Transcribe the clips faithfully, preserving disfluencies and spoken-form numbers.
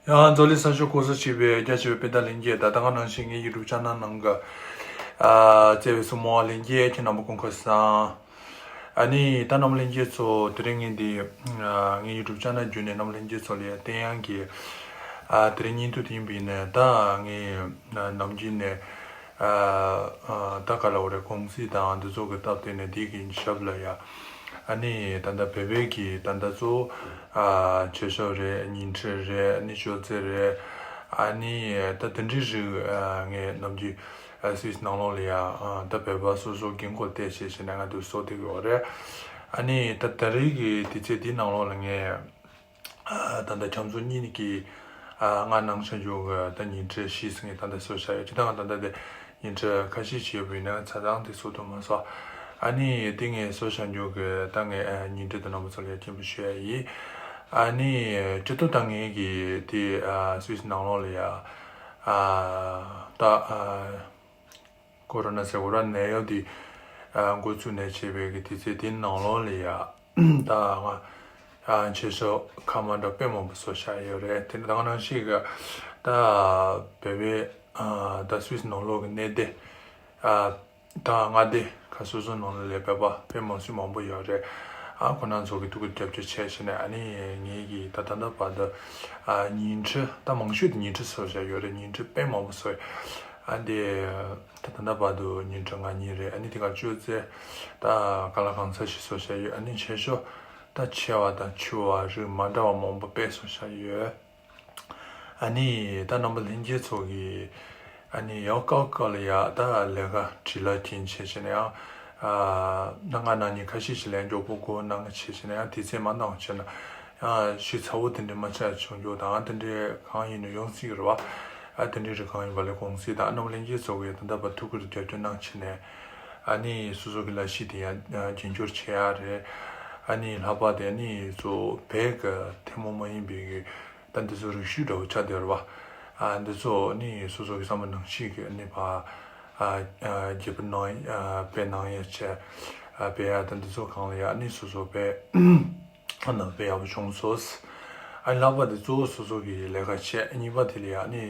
ཡང་འཛམ་གླིང་ས་ཕྱོགས་གང་སར་བཞུགས་པའི་རྒྱ་ཆེ་བའི་སྤུན་ཟླ་ལྷན་རྒྱས་དང་། ད་ག་ནང་བཞིན་ངའི་YouTube channel ནང་གི་ཨ་བརྩེ་བའི་སྲུ་མོ་ལྷན་རྒྱས་ཁྱེད་རྣམ་པ་སྐུ་ཁམས་བཟང་། ཨ་ནི་ད་རྣམ་པ་ལྷན་རྒྱས་ཚོ་དེ་རིང་ངས་འདི་ཨ་ངའི་YouTube channel བརྒྱུད་ནས་རྣམ་པ་ལྷན་རྒྱས་ཚོ་ལ་བསྟན་ཡང་གི་ཨ་དེ་རིང་བརྙན་ཐུང་དེ་ཡིན་པ་ཡིན་ནའི། ད་ངས་ཨ་ནམ་རྒྱུན་ནས་ཨ་ཨ་ད་ག་ལ་འོ་རེད། གུང་སེང་དང་འདི་ཚོ་གི་སྟབས་བསྟུན་ནས་འདི་གི་ཞབས་ལ་ཡ། ཨ་ནི་ད་ལྟ་བོད་པའི་གི་ད་ལྟ་གཙོ་བོ་ཨ་ཆོས་ཞབས་རེད། ཉིན་ཁྲི་རེད། ཨ་ནི་ཅོག་ཙེ་རེད། ཨ་ནི་ད་དེ་འདྲའི་རིགས་ཨ་ངས་ནམ་རྒྱུན་ཨ་སུད་སི་ནང་ལོགས་ལ་ཡ་ཨ་ད་བོད་པ་སོ་སོ་རྒན་གོག་བལྟས་བྱས་བྱས་ནས་ང་དུ་བཟོ་བསྡད་ཡོད་རེད། ཨ་ནི་ད་ད་རེས་ཀྱི་དུས་ཚོད་འདི་ནང་ལོགས་ལ་ངས་ཨ་ད་ལྟ་ཁྱམས་ཚོ་གཉིས་ཀྱི་ཨ་ང་ནང་ཆ་འཇོག་གི་ད་ཉིན་ཁྲི་བཞི་ཟིན་གྱི་ད་ལྟ་བཟོ་བཞག་ཡོད། ཅི་ད་ང་ད་ལྟ་དེ་ཉིན་ཁྲི་ཁ་ཤས་ཤིག་ཡོད་པ་ཡིན་ན་ཆ་ཚང་དེ་བཟོ་ཐུབ་མ་སོང་། ཨ་ནི་དེ་ངས་བཟོ་བཞག་འཇོག་གི་ད་ངས་ཨ་ཉིན་ཁྲི་དེ་རྣམ་པ་ཚོ་ལ་ཡ་སྤྱན་འབུལ་ཞུ་ཡ་ཡིན། ཨ་ནི་སྤྱིར་བཏང་ད་ངས་གི་དེ་ཨ་སུད་སི་ནང་ལོགས་ལ་ཡ་ཨ་ད་ཨ་ཀོ་རོ་ན་ཟེར་གོ་ར་ནད་ཡམས་དེ་ཨ་འགོ་བཙུགས་ནས་བྱས་པའི་གི་དུས་ཚོད་དེ་ནང་ལོགས་ལ་ཡ་ད་ང་ཨ་ཆོས་ཞབས་ཁ་མ་འདྲ་དཔེ་མང་པོ་བཟོ་བཞག་ཡོད་རེད། དེ་ནི་ད་ག་ནང་བཞིན་གི་ད་བོད་པའི་ཨ་ད་སུད་སི་ནང་ལོགས་ཀྱི་གནས་སྡོད་ཨ་ད་མངའ་སྡེ་ཁག་སོ་སོ་ནང་ལ་ལས་བོད་པ་དཔེ་མང་སུ་མང་པོ་ཡོད་རེད། ཨ་ཁོ་རང་ཚོ་གི་ཐུགས་ཁུར་རྒྱབ་སྐྱོར་བྱས་བྱས་ནས། ཨ་ནི་ངེད་ཀྱིས་ད་ད་ལྟ་བར་དུ་ཨ་ཉིན་ཁྲི་ད་མང་ཤོས་དེ་ཉིན་ཁྲི་བཟོ་བཞག་ཡོད་རེད། ཉིན་ཁྲི་དཔེ་མང་པོ་བཟོས། ཨ་འདི་ད་ད་ལྟ་བར་དུ་ཉིན་ཁྲི་ལྔ་གཉིས་རེད། ཨ་ནི་དེ་ག་ཅོག་ཙེ་ད་ག་ལ་གང་ཚ་ཞིག་བཟོ་བཞག་ཡོད། ཨ་ནི་ཆེ་ཤོས་ད་མཆེ་བ་དང་མཆུ་བ་རིགས་མ་འདྲ་བ་མང་པོ་དཔེ་བཟོ་བཞག་ཡོད། ཨ་ནི་ད་རྣམ་པ་ལྷན་རྒྱས་ཚོ་གིས་ཨ་ནི་ཡང་སྐབས་སྐབས་ལ་ཡ་ད་ལས་ཀ་བྲེལ་བ་ཅན་བྱས་བྱས་ནས་ཡང་ཨ་ད་ང་ནང་ཉིན་ཁ་ཤས་ཤིག་ལས་མགྱོགས་པོ་འགོར་གནང་གི་བྱས་བྱས་ནས་ཡང་དུས་ཚོད་མ་འདང་བྱས་ན་ཡང་ཞེ་ཚ་བོ་དེ་འདྲ་མ་ཆགས་བྱུང་རྒྱུ་དང་། དེ་འདྲའི་གང་ཡིན་ནའི་ཡོང་སྲིད་ཀྱི་རེད་བ། ཨ་དེ་འདྲའི་རིགས་གང་ཡིན་པ་ལས་གུང་སེང་དང་རྣམ་པ་ལྷན་རྒྱས་ཚོ་གིས་ད་ལྟ་བར་ཐུགས་ཁུར་རྒྱབ་སྐྱོར་གནང་བྱས་ནས་ཨ་ནི་སོ་སོ་གི་ལས་གཞི་དེ་ཡང་རྒྱུན་སྐྱོང་བྱེད་ཡ་རེད། ཨ་ནི་ལྷག་པར་དེ་ཨ་ནི་ཚོ་བོད་ཀྱི་ཐུན་མོང་མ་ཡིན་པའི་གི་ད་འདི་ཚོ་རིག་གཞུང་འདྲ་བོ་ཆགས་བསྡད་ཡོད་རེད་བ། ཨ་འདི་ཚོ་ནི་སོ་སོ་གི་བསམ་པ་ནང་བཞིན་གི་ནི་ཕ་ཨ་ཨ་རྒྱབ་སྐྱོར་གནང་ཨ་དཔེ་གནང་ཡ་བྱས་ཨ་དཔེ་ཡ་ད་འདི་ཚོ་གང་ལ་ཡ་ནི་སོ་སོ་དཔེ་ཨ་ནི་དཔེ་ཡག་པོ་བྱུང་སོང་། ཨ་ལྷག་པར་དུ་གཙོ་བོ་སོ་སོ་གི་ལས་ཀ་བྱས། གཉིས་པ་དེ་ལ་ཡ་ནི་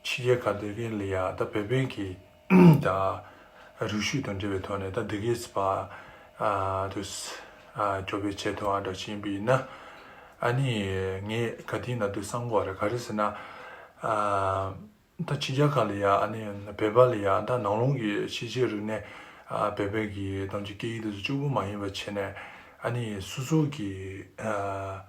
ཕྱི་རྒྱལ་ཁག་དེ་གའི་ལ་ཡ་ད་བོད་པའི་གི་ད་རིག་གཞུང་དང་འབྲེལ་བའི་ཐོག་ནས་ད་འདི་གའི་ཕ་ཨ་དུ་ཨ་གྱོད་དཔེ་བྱེད་ཐུབ་ཨ་འདྲ་ཞིག་ཡིན་པ་ཡིན་ན། ཨ་ནི་ངས་ག་དེ་ཡིན་ན་དུ་བསམ་གོ་རེད། ག་རེ་ཟེར་ན་ཨ་ད་ཕྱི་རྒྱལ་ཁག་ལ་ཡ་ཨ་ནི་བོད་པ་ལ་ཡ་ད་ནང་ལོགས་ཀྱི་ཕྱི་རྒྱལ་རིག་གནས་ཨ་བོད་པའི་གི་དང་ཅིག་སྐད་ཡིག་དེ་ཚོ་གཅིག་པུ་མ་ཡིན་པ་བྱས་ནས་ཨ་ནི་སོ་སོ་གི་ཨ་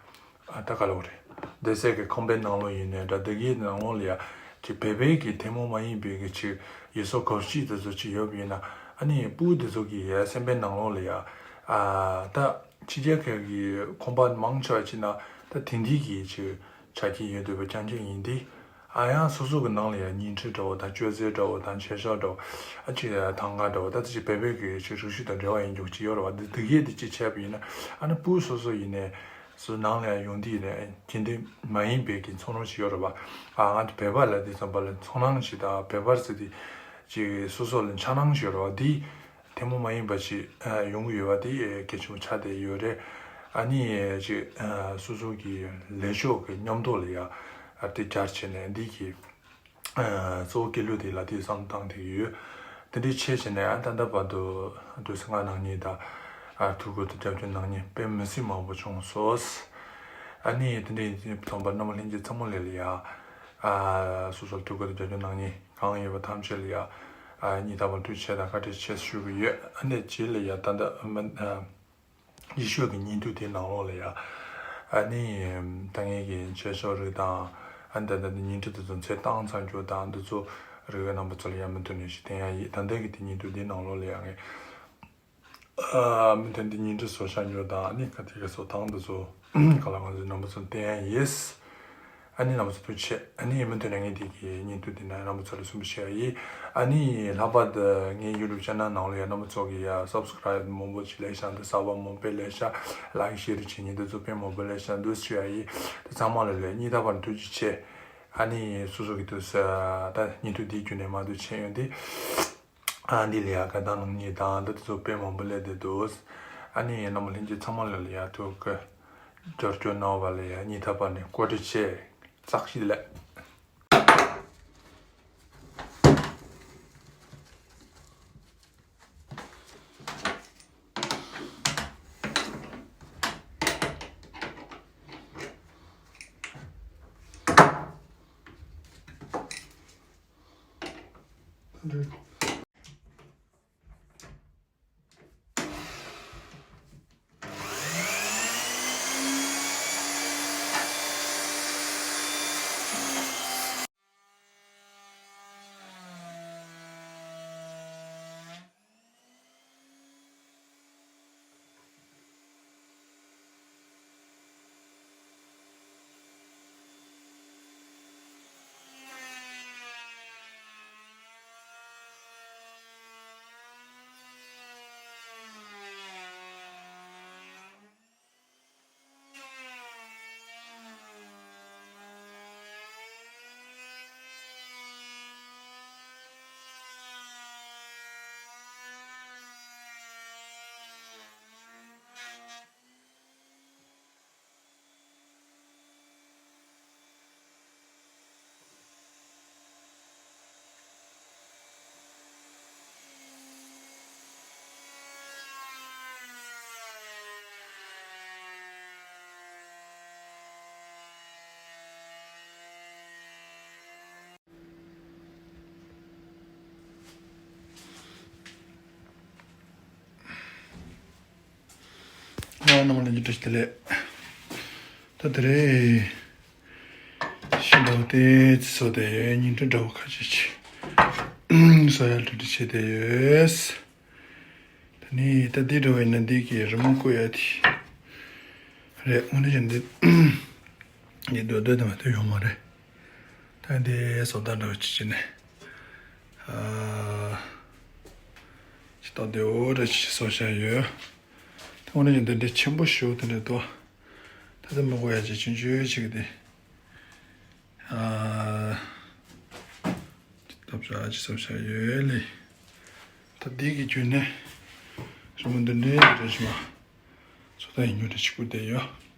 ཨ་ད་ག་ལ་བ་རེད། སྡོད་སའི་གི་ཁང་པའི་ནང་ལོགས་ཡིན་ནའི་འདྲ། སྡོད་སའི་ནང་ལོགས་ལ་ཡ་ཅིག་བོད་པའི་གི་ཐུན་མོང་མ་ཡིན་པའི་གི་ཅིག་ཡུལ་སྲོལ་གོམས་གཤིས་དེ་ཚོ་ཅིག་ཡོད་པ་ཡིན་ན། ཨ་ནི་སྤུ་གུ་དེ་ཚོ་གི་ཡ་སེམས་པའི་ནང་ལོགས་ལ་ཡ་ཨ་ད་ཕྱི་རྒྱལ་ཁག་གི་ཁང་པ་མང་ཆེ་བ་ཅིག་ན་ད་དེ་འདྲའི་གི་ཅིག་ཆ་རྐྱེན་ཡོད་འདོད་པ་རྐྱང་རྐྱང་ཡིན་དུས། ཨ་ཡང་སོ་སོ་གི་ནང་ལ་ཡང་ཉིན་ཁྲི་འདྲ་བོ་དང་གྱོད་རྩེ་འདྲ་བོ་དང་ཆེ་ཤོས་འདྲ་བོ་ཨ་ཅིག་ཐང་ག་འདྲ་བོ་ད་ཅིག་བོད་པའི་གི་ཅིག་རིག་གཞུང་དང་འབྲེལ་བ་ཡིན་རྒྱུ་ཅིག་ཡོད་རེད་བ། འདི་འདི་གས་འདི་ཅིག་བྱས་པ་ཡིན་ན་ཨ་ནི་སྤུ་གུ་སོ་སོ་ཡིན་ནའི་སོ་ནང་ལ་ཡང་ཡོང་དུས་ཡིན་ནའི་དེ་འདྲ་མ་ཡིན་པའི་གི་ཚོར་སྣང་ཞིག་ཡོད་རེད་བ། ཨ་ང་ཚོ་བོད་པ་ལ་དེ་ཙམ་པ་ལ་ཚོར་སྣང་ཞིག་དང་བོད་པ་ཟེར་དུས་ཅིག་སོ་སོ་ལ་འཆར་སྣང་ཞིག་ཡོད་རེད་བ། འདི་ཐུན་མོང་མ་ཡིན་པ་ཞིག་ཨ་ཡོང་གི་ཡོད་པ་དེ་གལ་ཆེན་པོ་ཆགས་བསྡད་ཡོད་རེད། ཨ་ནི་ཅིག་ཨ་སོ་སོ་གི་ལས་ཕྱོགས་ཀྱི་མཉམ་དུ་ལ་ཡ་ཨ་དེ་བསྐྱར་བྱས་ནས་འདི་གི་ཨ་གཙོ་བོ་སྐད་ལུགས་དེ་ལ་དེ་བསམ་བཏང་བསྡད་ཀྱི་ཡོད། དེ་འདྲའི་ཆེད་བྱས་ནས་ཨ་ད་ལྟ་བར་དུ་དུས་སུ་ང་ནང་ཉིད་དང་ཨ་ཐུགས་ཁུར་དང་རྒྱབ་སྐྱོར་གནང་མཁན་དཔེ་མི་སྲིད་མང་པོ་བྱུང་སོང་། ཨ་ནི་དེ་འདྲའི་ཡིན་ཙང་པ་རྣམ་པ་ལྷན་རྒྱས་ཚང་མ་ལ་ལ་ཡ་ཨ་སོ་སོར་ཐུགས་ཁུར་དང་རྒྱབ་སྐྱོར་གནང་མཁན་གང་ཡོད་པ་ཐམས་ཅད་ལ་ཡ་ཨ་སྙིང་ཐག་པ་ནས་ཐུགས་རྗེ་ཆེ་དང་བཀའ་དྲིན་ཆེ་ཞུ་གི་ཡོད། ཨ་ནི་རྗེས་ལ་ཡ་ད་ལྟ་མི་ཨ་ཡེ་ཤུ་གི་བརྙན་ཐུང་དེའི་ནང་ལོགས་ལ་ཡ་ཨ་ནི་ད་ངེད་ཀྱི་མཆེད་གཤོག་རིགས་དང་ཨ་ནི་ད་ལྟ་འདི་བརྙན་འཕྲིན་དེ་ཚོ་མཚན་བཏང་ཚར་རྒྱུ་དང་འདི་ཚོ་རིགས་རྣམ་པ་ཚོ་ལ་ཡ་མུ་མཐུད་ནས་ཞིག་བསྟན་ཡ་ཡིན། ད་ལྟ་གི་དེ་བརྙན་ཐུང་དེའི་ནང་ལོགས་ལ་ཡ་ངས། ཨ་མི་དོན་འདི་ཉིན་ཁྲི་བཟོ་བཞག་ཉོ་དང་ཨ་ནི་ཁ་ཐིག་གི་བཟོ་སྟངས་འདི་ཚོ་ག་ལ་ང་ཚོའི་རྣམ་པ་ཚོ་བསྟན་ཡ་ཡིས། ཨ་ནི་རྣམ་པ་ཚོ་ཐུགས་རྗེ་ཆེ། ཨ་ནི་མི་དོན་ངས་འདི་གི་བརྙན་ཐུང་འདི་ན་རྣམ་པ་ཚོ་ལ་གསུང་པ་བཤད་ཡ་ཡིས། ཨ་ནི་ལྷག་པར་དུ་ངའི་YouTube channel ནང་ལ་ཡ་རྣམ་པ་ཚོ་གི་ཡ་subscribe མང་པོ་ཅིག་ལས་ཤག་འདི་གསར་པ་མང་པོ་ལས་ཤག like share བྱེད་མཁན་འདི་ཚོ་དཔེ་མང་པོ་ལས་ཤག་འདུག་ཞུ་ཡ་ཡིས། དེ་ཚང་མ་ལ་ལས་སྙིང་ཐག་པ་ནས་ཐུགས་རྗེ་ཆེ། ཨ་ནི་སོ་སོ་གི་དུས་ས་ད་བརྙན་ཐུང་འདི་བརྒྱུད་ནས་མ་འདུག་ཆེ་ཡོང་དེ། ཨ་འདི་ལ་ཡ་དགའ་སྣང་གནང་མཁན་དང་འདི་ཚོ་དཔེ་མང་པོ་སླེབས་བསྡད་འདུག་ཨ་ནི་རྣམ་པ་ལྷན་རྒྱས་ཚང་མ་ལ་ལ་ཡ་ཐུགས་ཁུར་རྒྱབ་སྐྱོར་གནང་བ་ལ་ཡ་སྙིང་ཐག་པ་ནས་བཀའ་དྲིན་ཆེ། ཙག་ཤི་ལ། ཨ་རྣམ་པ་ལྷན་རྒྱས་བཀྲ་ཤིས་བདེ་ལེགས། ད་དེ་རེད། ཤིང་འདྲ་བོ་དེ་ཚོ་དེ་ཉིན་གྲུ་འདྲ་བོ་ཁ་ཤས་ཤིག་བཟོ་ཡ་གྲ་སྒྲིག་བྱས་བསྡད་ཡོད། ད་ནི་ད་འདི་འདྲ་བོ་ཡིན་ན་འདི་གི་རི་མོ་བརྐོ་ཡ་དེ་རེད། དངོས་གནས་ཀྱང་འདི་འདི་རྡོ་རྡོ་དེ་མ་གཏོགས་ཡོད་མ་རེད། ད་འདི་བཟོ་ལྟ་འདྲ་བོ་ཅིག་བྱས་ནས་ཨ་ཅི་ཏོག་དེ་འོ་འདྲ་ཅིག་བཟོ་བྱ་ཡོད། ད་དངོས་གནས་ཀྱང་འདི་འདྲ་ཆེན་པོ་ཞིག་དེ་འདྲ་འདུག་ད་ལྟ་མི་དགོས་ཡ་ཅིག་ཆུང་ཆུང་ཅིག་དེ། ཨ། ཐབས་ཤ་ཅི་ཐབས་ཤ་ཡོད་ལེ། ད་འདི་གི་རྒྱུད་ནས་རི་མོ་འདི་འདྲའི་འདི་འདྲ་ཞིག་མ་ཚོ་ད་ཡིན་ཉོ་འདྲ་ཆིག་པུ་བསྡད་ཡོད།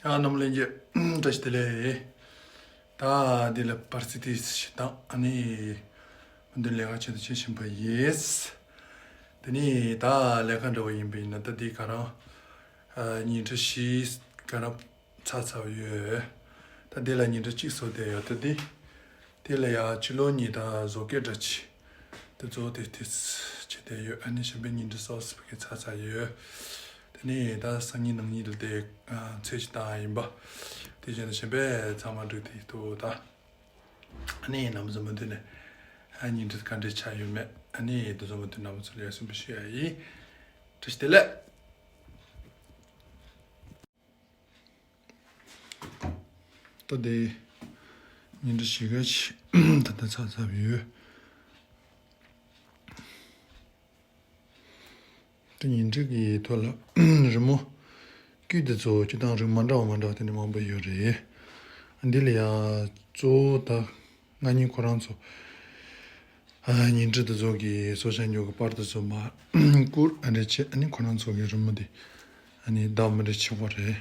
ཡ་རྣམ་གླིང་གི་བཀྲ་ཤིས་བདེ་ལེགས། ད་འདི་ལ་པར་སི་ཏི་ཞིག་དང་ཨ་ནི་མི་འདུན་ལས་ཀ་བྱེད་དུ་ཆེ་ཞིམ་པ་ཡིས། དེ་ནི་ད་ལས་ཀ་འདྲ་བ་ཡིན་པ་ཡིན་ན་ད་འདི་ག་རང་ཉིན་གྲངས་བཞི་ག་རང་ཚར་ཚར་ཡོད། ད་འདི་ལ་ཉིན་གྲངས་གཅིག་བཟོ་བསྡད་ཡོད། ད་འདི་དེ་ལ་ཡ་ཕྱི་ལོགས་གཉིས་ད་བཟོ་སྐད་འདྲ་ཅིག་དེ་ཚོ་དེ་དེ་བྱེད་བསྡད་ཡོད། ཨ་ནི་གཞན་པའི་ཉིན་གྲངས་སོ་སོ་གི་ཚར་ཚར་ཡོད། དེ་ནས་ད་སང་ཉིན་གནངས་ཉིན་ལ་དེ་ཚེས་ཅིག་བཏང་ཡིན་པ། དེ་བཞིན་གཞན་པའི་ཚང་མ་འགྲིག་དེ་ཐུག་ད། ཨ་ནི་རྣམ་པ་ཚོ་མུ་མཐུད་ནས་ཨ་ཉིན་གྲངས་ག་འདྲས་ཆགས་ཡོད་མེད་ཨ་ནི་དེ་ཚོ་མུ་མཐུད་རྣམ་པ་ཚོ་ལ་ཡ་གསུང་པ་ཞུ་ཡ་ཡིན། བཀྲ་ཤིས་བདེ་ལེགས། ད་དེ་ཉིན་གྲངས་བཞི་ག་ཅིག་ད་ལྟ་ཚར་ཚར་ཡོད། དེ་ཉིན་གྲངས་ཀྱི་ཐོག་ལ་རི་མོ་བརྒྱུད་དེ་ཚོ་སྤྱི་བཏང་རིགས་མ་འདྲ་བ་མ་འདྲ་བ་དེ་འདྲ་མང་པོ་ཡོད་རེད། འདི་ལ་ཡང་གཙོ་བོ་ད་ང་གཉིས་ཁོ་རང་ཚོ་ཉིན་གྲངས་དེ་ཚོ་གི་སོ་ཤལ་མི་ཌི་ཡ་གི་པར་དེ་ཚོ་མར་བསྐུར་ཨ་འདྲ་བྱས་ཨ་ནི་ཁོ་རང་ཚོ་གི་རི་མོ་དེ་ཨ་ནི་བདག་མི་འདྲ་བྱེད་དགོས་རེད།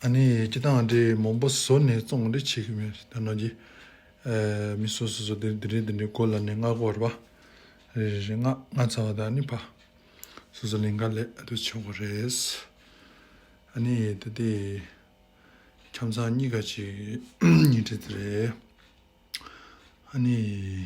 ཨ་ནི་སྤྱི་བཏང་འདྲའི་མང་པོ་བཟོ་ནས་བཙོང་འདྲ་བྱེད་ཀྱི་མེད་ད་ནང་གི་མི་སོ་སོ་སོ་དེ་འདི་རེད་འདི་འདྲའི་སྒོ་ལ་ནས་མངགས་དགོས་རེད་པ། རེད་རེད་རེད། མངགས་མངགས་ཚར་བ་དང་ཨ་ནི་ཕ་སོ་སོ་ལས་ཀ་ལས་ཨ་དུ་བྱེད་དགོས་རེད། ཨ་ནི་ད་དེ་ཁྱམ་ཚང་གཉིས་ཀ་ཅིག་ཉིན་གྲངས་དེ་རེད། ཨ་ནི་